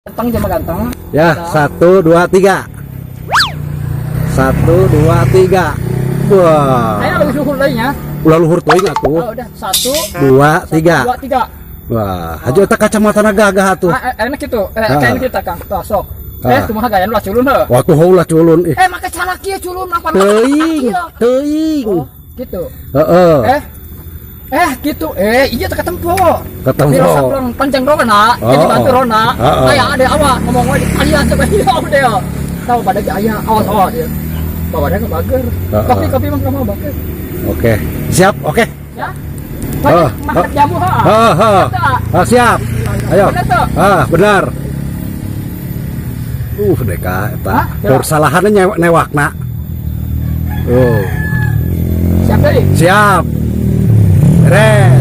Ganteng jeung ganteng. Ya, satu, dua, tiga. Satu, dua, tiga. Wah. Ayo lebih luhur lainnya. Ulah luhur teuing atuh. Oh, udah satu, Dua, satu, tiga. Dua, tiga. Wah, hajo eta kacamata gagah atuh. Ah, enak gitu. Eh, Ah. kayak kita, Kang. Tuh, sok. Ah. Eh, kumaha gaya ulah culun heuh. Waktu ulah culun ih. Eh, make cara kieu culun apa? Teuing, teuing. Oh, gitu. Heeh. Eh. Eh, gitu. Eh, iya teh ketempo. Ketempo. Di sablon panjang rona, jadi Oh, bantu oh. rona. Oh. Aya ada awak ngomong we kalian coba iya udah. Tahu pada ge aya awas awas ya. Bawa ke bager. Oh. Kopi kopi mah kamu bager. Oke. Siap, oke. Ya. Oh, Makan jamu ha. Ah, ah. Ah, siap. Ayo. Bener tuh. Ah, benar. Deka eta. Hah? Persalahannya newakna. Oh, Siap deui. Siap. Beres.